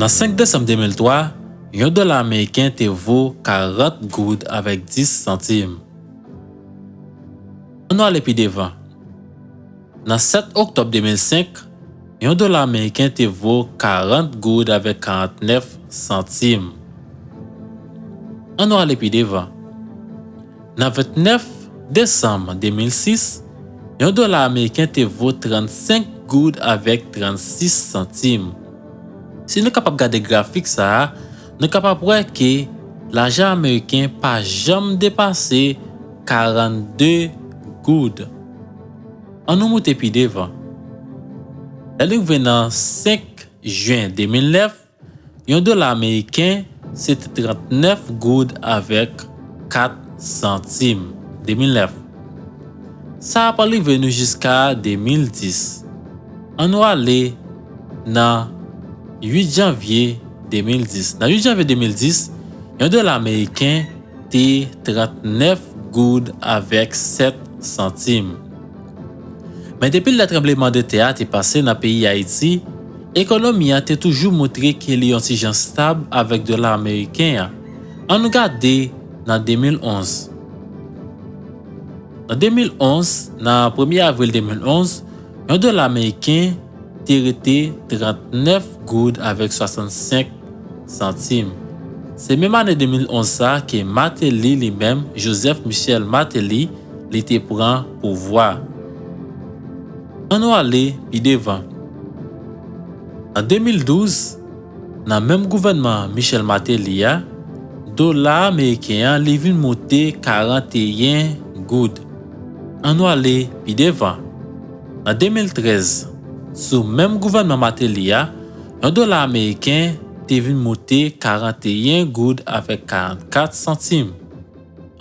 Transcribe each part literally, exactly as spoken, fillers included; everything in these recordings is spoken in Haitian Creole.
Nan senk desanm de mil twa, yon dola ameriken te vo karant goud avèk dis santim. Ann nou ale pi devan. Nan sèt oktòb de mil senk, yon dola ameriken te vo karant goud avèk karantnèf santim. Ann nou ale pi devan. Nan vennèf desanm de mil sis, yon dola ameriken te vo trannsenk goud avèk trannsis santim. Si nou kapab gade grafik sa a, nou kapab wè ke lajan ameriken pa janm depase karannde goud. Ann nou moute pi devan. Lè nou rive nan senk jen de mil nèf, yon dola ameriken se te trannèf goud avèk kat santim. De mil nèf. Sa ap rive nou jiska de mil dis. Ann nou ale nan uit janvye de mil dis. Nan uit janvye de mil dis, yon dola ameriken te trannèf goud avèk sèt santim. Men depi lè tranblemanntè a te pase nan peyi Ayiti, ekonomi an te toujou montre ke li yon ti jan stab avèk dola ameriken an. Ann nou gade nan de mil onz. Nan de mil onz, nan premye avril de mil onz, yon dola ameriken te rete trannèf goud avèk swasannsenk santim. Se menm ane de mil onz sa ke Martelly li menm, Joseph Michel Martelly, li te pran pouvwa. Ann nou ale pi devan. An de mil douz, nan menm gouvènman Michel Martelly a, dola ameriken an li vin moute karanteyen goud. Ann nou ale pi devan. An de mil trèz, sou menm gouvènman Martelly a, yon dola ameriken te vin moute karanteyen goud avèk karannkat santim.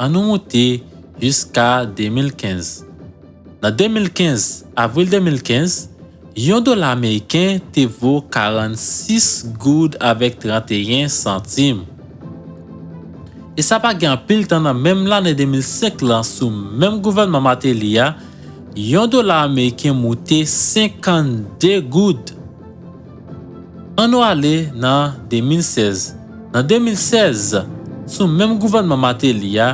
Ann nou moute jiska de mil kenz. Nan de mil kenz, avril de mil kenz, yon dola ameriken te vo karannsis goud avèk tranteyen santim. E sa pa gen anpil tan nan menm lane de mil senk lan, sou menm gouvènman Martelly a, yon dola ameriken moute senkannde goud. Ann nou ale nan de mil sèz. Nan de mil sèz, sou menm gouvènman Martelly a,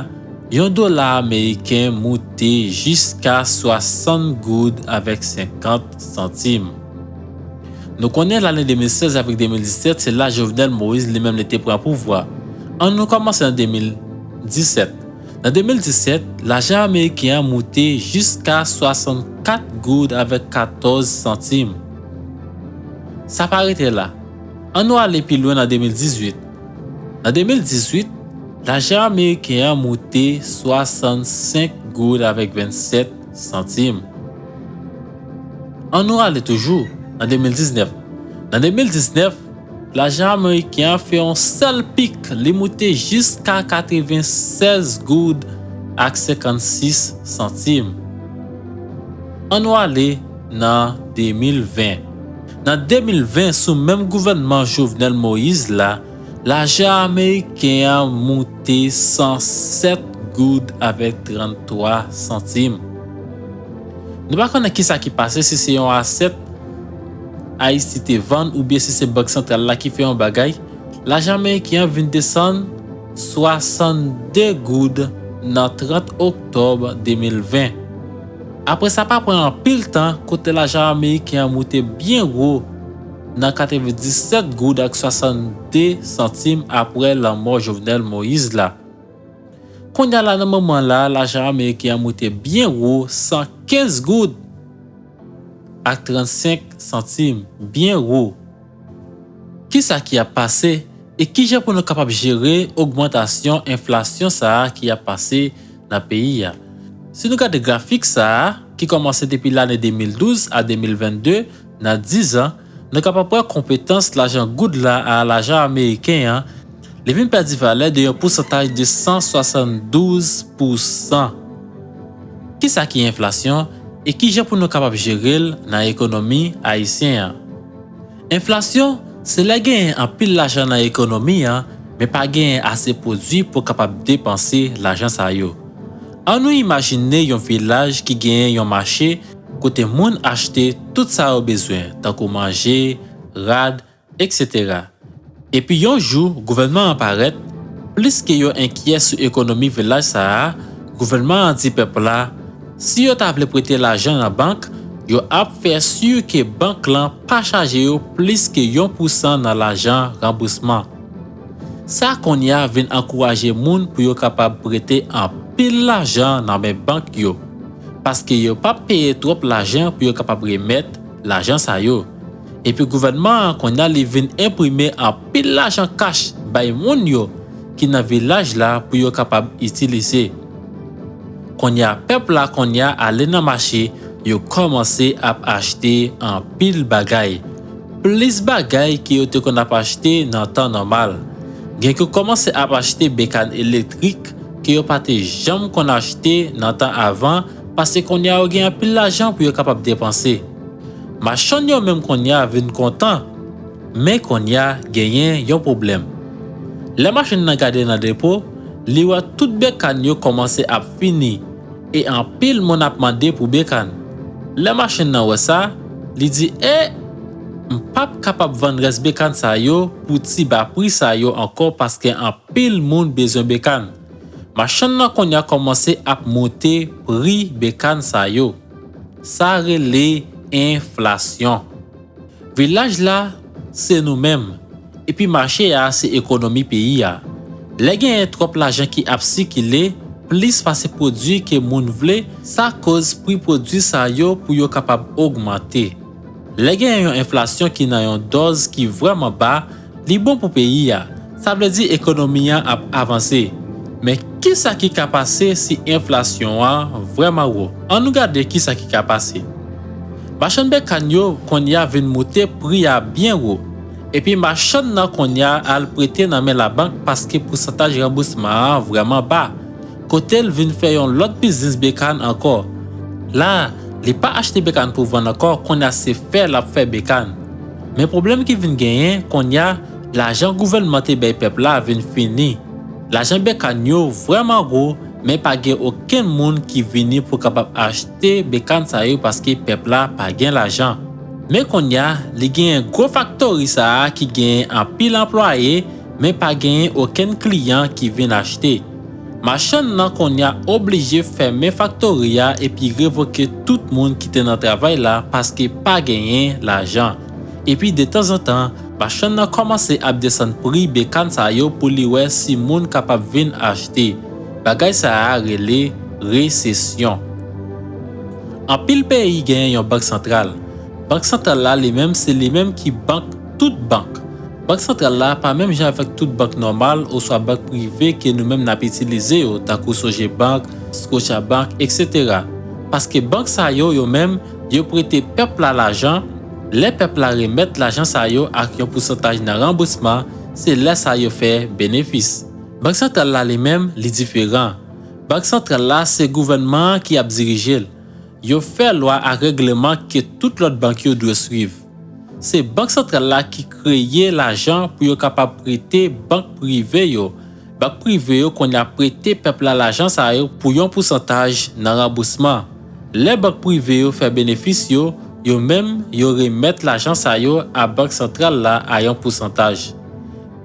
yon dola ameriken moute jiska swasann goud avèk senkant santim. Nou konnen lane de mil sèz avèk de mil disèt, se la Jovenel Moïse li menm li te pran pouvwa. Ann nou kòmanse an de mil disèt. Nan de mil disèt, lajan ameriken an moute jiska swasannkat goud avèk katòz santim. Sa pa rete la. Ann nou ale pi lwen nan de mil dizuit. Nan de mil dizuit, lajan ameriken an moute swasannsenk goud avèk vennsèt santim. Ann nou ale toujou nan de mil diznèf. Nan de mil diznèf, lajan ameriken an fè yon sèl pik, li moute jiska katrevensèz goud ak senkannsis santim. Ann nou ale nan de mil ven. Nan de mil ven, sou menm gouvènman Jovenel Moïse la, lajan ameriken an moute san sèt goud avèk tranntwa santim. Nou pa konnen kisa ki pase, si se yon asèt Ayiti te vann oubyen si se Bank Santral la ki fè yon bagay. Lajan ameriken an vin desann swasannde goud nan trant oktòb de mil ven. Apre sa pa pran anpil tan kote lajan ameriken an moute byen wo nan katrevendisèt goud ak swasannde santim apre lanmò Jovenel Moïse la. Kounye a la nan moman la, lajan ameriken an moute byen wo, san kenz goud ak trannsenk santim, byen wo. Kisa ki ap pase e kijan pou nou kapab jere ogmantasyon enflasyon sa a ki ap pase nan peyi a? Si nou gade grafik sa a, ki kòmanse depi lane de mil douz a de mil vennde, nan diz an, nou kapab wè konpetans lajan goud la a lajan ameriken an, li vin pèdi valè de yon pousantaj de san swasanndouz pousan. Kisa ki enflasyon e kijan pou nou kapab jere l nan ekonomi ayisyen an? Enflasyon se lè genyen anpil lajan nan ekonomi an, men pa genyen ase pwodui pou kapab depanse lajan sa yo. Ann nou imajine yon vilaj ki genyen yon mache kote moun achte tout sa yo bezwen, tankou manje, rad, etsetera. Epi yon jou, gouvènman an parèt, plis ke yo enkyè sou ekonomi vilaj sa a, gouvènman an di pèp la, si yo ta vle prete lajan nan bank, yo ap fè si ke bank lan pa chaje yo plis ke yon pousan nan lajan ranbousman. Sa kounye a vin ankouraje moun pou yo kapab prete anpil lajan nan men bank yo, paske yo p ap peye twòp lajan pou yo kapab remèt lajan sa yo. Epi gouvènman an kounye a li vin enprime anpil lajan kach bay moun yo ki nan vilaj la pou yo kapab itilize. Kounye a pèp la kounye a ale nan mache, yo kòmanse ap achte anpil bagay. Plis bagay ke yo te konn ap achte nan tan nòmal. Gen ki kòmanse ap achte bekàn elektrik ke yo pa te janm konn achte nan tan avan, paske kounye a yo gen anpil lajan pou yo kapab depanse. Machann yo menm kounye a vin kontan, men kounye a genyen yon pwoblèm. Lè machann nan gade nan depo, li wè tout bekàn yo kòmanse ap fini, e anpil moun ap mande pou bekàn. Lè machann nan wè sa, li di, e, m p ap kapab vann rès bekàn sa yo pou ti ba pri sa yo ankò paske anpil moun bezwen bekàn. Machann nan kounye a kòmanse ap moute pri bekàn sa yo. Sa rele enflasyon. Vilaj la, se nou menm. Epi mache a, se ekonomi peyi a. Lè genyen twòp lajan ki ap sikile, plis pase pwodui ke moun vle, sa koz pri pwodui sa yo pou yo kapab ogmante. Lè genyen yon enflasyon ki nan yon dòz ki vrèman ba, li bon pou peyi a. Sa vle di ekonomi an ap avanse. Men kisa ki ka pase si enflasyon an vrèman wo? Ann nou gade kisa ki ka pase. Machann bekàn yo kounye a vin moute pri a byen wo. Epi machann nan kounye a al prete nan men labank paske pousantaj ranbousman an vrèman ba. Kote l vin fè yon lòt biznis bekàn ankò. La, li pa achte bekàn pou vann ankò, kounye a se fè l ap fè bekàn. Men pwoblèm ki vin genyen, kounye a, lajan gouvènman te bay pèp la vin fini. Lajan bekàn yo vrèman gwo, men pa gen okenn moun ki vini pou kapab achte bekàn sa yo paske pèp la pa gen lajan. Men kounye a, li genyen gwo faktori sa a ki genyen anpil anplwaye, men pa genyen okenn kliyan ki vin achte. Machann nan kounye a oblije fèmen faktori a epi revoke tout moun ki te nan travay la paske pa genyen lajan. Epi detanzantan, machann nan kòmanse ap desann pri bekàn sa yo pou li wè si moun kapab vin achte. Bagay sa a rele resesyon. Anpil peyi genyen yon bank santral. Bank santral la li menm se li menm ki bank tout bank. Bank santral la pa menm jan avèk tout bank nòmal oswa bank prive ke nou menm n ap itilize yo, tankou Sogebank, Scotiabank, etsetera. Paske bank sa yo, yo menm, yo prete pèp la lajan, lè pèp la remèt lajan sa yo ak yon pousantaj nan ranbousman, se lè sa yo fè benefis. Bank santral la li menm, li diferan. Bank santral la se gouvènman an ki ap dirije l. Yo fè lwa ak règleman ke tout lòt bank yo dwe swiv. Se bank santral la ki kreye lajan pou yo kapab prete bank prive yo. Bank prive yo kounye a prete pèp la lajan sa yo pou yon pousantaj nan ranbousman. Lè bank prive yo fè benefis yo, yo menm, yo remèt lajan sa yo a bank santral la a yon pousantaj.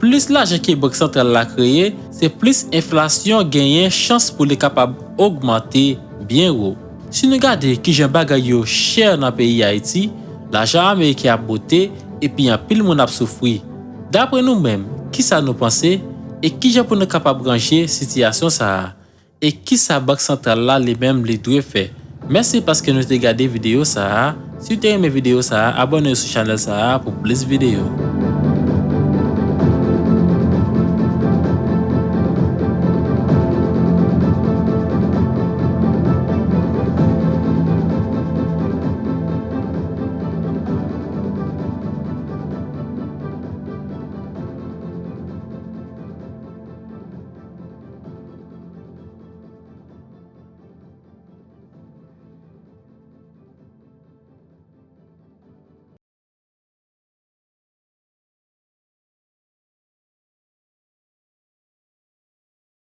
Plis lajan ke bank santral la kreye, se plis enflasyon genyen chans pou li kapab ogmante byen wo. Si nou gade kijan bagay yo chè nan peyi Ayiti, lajan ameriken ap boute epi anpil moun ap soufri. Dapre nou menm, kisa nou panse e kijan pou nou kapab ranje sitiyasyon sa a? E kisa bank santral la li menm li dwe fè? Mèsi paske nou te gade videyo sa a. Si w te renmen videyo sa a, abòne w sou chanèl sa a pou plis videyo.